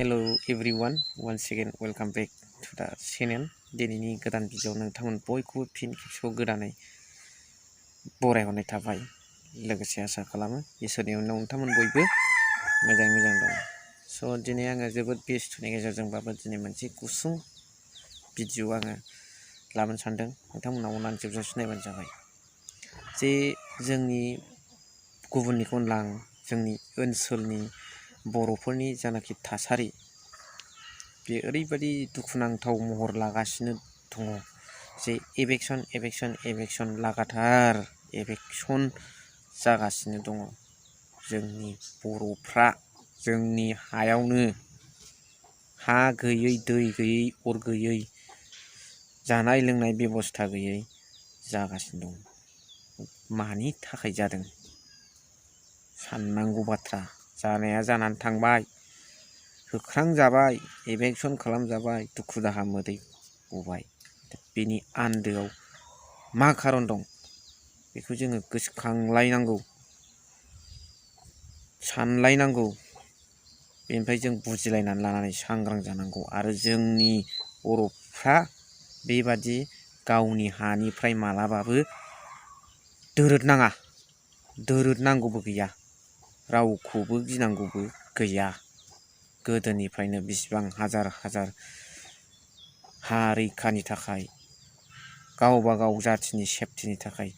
Hello everyone, once again welcome back to the channel. दिनैनि गोदान video नोंथांमोन बयखौबो फिन खेबसेबाव गोदानै बरायहरनाय थाबाय। लोगोसे आसा खालामो इसोरनि अननायाव नोंथांमोन बयबो मोजां दं। स' दिनै आङो जोबोद बेस्थ'नि गेजेरजोंबाबो दिनै मोनसे गुसुं भिडिअ आङो लाबोनो सानदों। नोंथांमोना अननानै जोबजासिम नायबानो जाबाय। जे जोंनि गुबुननिखौ होनला आं जोंनि ओनसोलनि बर'फोरनि जानाखि थासारि बे ओरैबायदि दुखुनांथाव महर लागासिनो दङ जे एभेक्सन लागातार एभेक्सन जागासिनो दङ। जोंनि बर'फ्रा जोंनि हायावनो हा गैयै, दै गैयै, अर गैयै, जानाय लोंनाय बेबस्था गैयै जागासिनो दं। मानि थाखाय जादों साननांगौ बाथ्रा। जानाया जानानै थांबाय, होख्रांजाबाय, एभेक्सन खालामजाबाय, दुखु दाहा मोदै गबाय। बेनि आन्दोआव मा खारन दं बेखौ जोङो गोसोखांलायनांगौ, सानलायनांगौ। बेनिफ्राय जों बुजिलायनानै लानानै सांग्रां जानांगौ। आरो जोंनि बर'फ्रा बेबादि गावनि हानिफ्राय मालाबाबो दोरोदनांगौबो गैया, रावखौबो गिनांगौबो गैया। गोदोनिफ्रायनो बिसिबां हाजार हा रैखानि थाखाय, गावबा गाव जाथिनि सेफटिनि थाखाय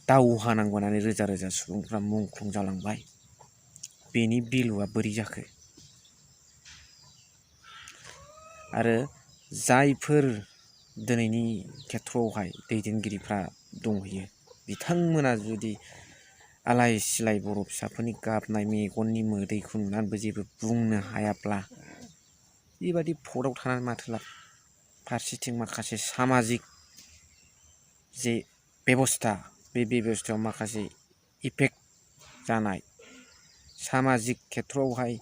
दावहा नांबोनानै रोजा सुबुंफ्रा मुंख्लं जालांबाय। बेनि भेलुआ बोरै जाखो? आरो जायफोर दिनैनि खेथ्रआवहाय दैदेनगिरिफ्रा दंहैयो बिथांमोना जुदि आलाय सिलाय बर' फिसाफोरनि गाबनाय मेगननि मोदैखौ नुनानैबो जेबो बुंनो हायाब्ला बेबादि भटआव थानानै माथो लाब? फारसेथिं माखासे सामाजिक जे बेबस्था, बे बेबस्थायाव माखासे इफेक्ट जानाय, सामाजिक खेथ्रआवहाय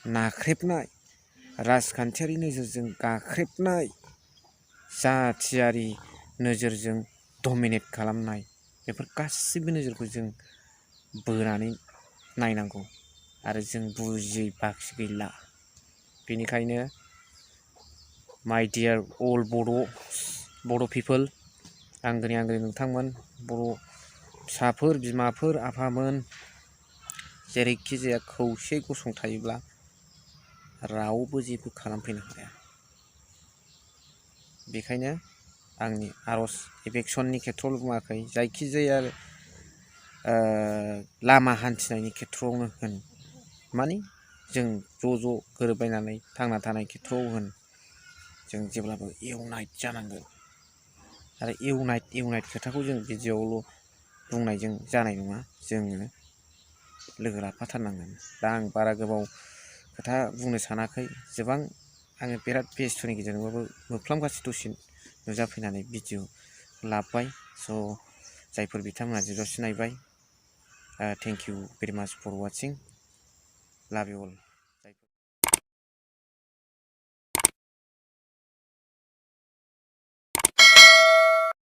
नाख्रेबनाय, राजखान्थियारि नोजोरजों गाख्रेबनाय, जाथियारि नोजोरजों डमिनेट खालामनाय, बेफोर गासिबो नोजोरखौ जों बोनानै नायनांगौ। आरो जों बुजियै बाखि गैला। बेनिखायनो माय डियार अल बर' पिपोल, आंगोनि नोंथांमोन, बर' फिसाफोर, बिमाफोर, आफामोन, जेरैखि जाया खौसे गसंथायोब्ला रावबो जेबो खालामफैनो हाया। बेखायनो आंनि आर'ज, एभेक्सननि खेथ्रआवल' बुङाखै, जायखिजाया लामा हान्थिनायनि खेथ्रआवनो होन, माने जों ज' गोरोबलायनानै थांना थानाय खेथ्रआव होन, जों जेब्लाबो इउनाइट जानांगोन। आरो इउनाइट खोथाखौ जों भिडिअआवल' बुंनायजों जानाय नङा, जोङो लोगो लाफाथारनांगोन। दा आं बारा गोबाव खोथा बुंनो सानाखै, आङो बिराद बेस्थ'नि गेजेरजोंबाबो मोफ्लामगासि दसे नुजाफैनानै भिडिअ लाबोबाय। स' जायफोर बिथांमोना जोबजासिम नायबाय, थेंक इउ भेरि माच फर वाचिं। लाभ इउ अल।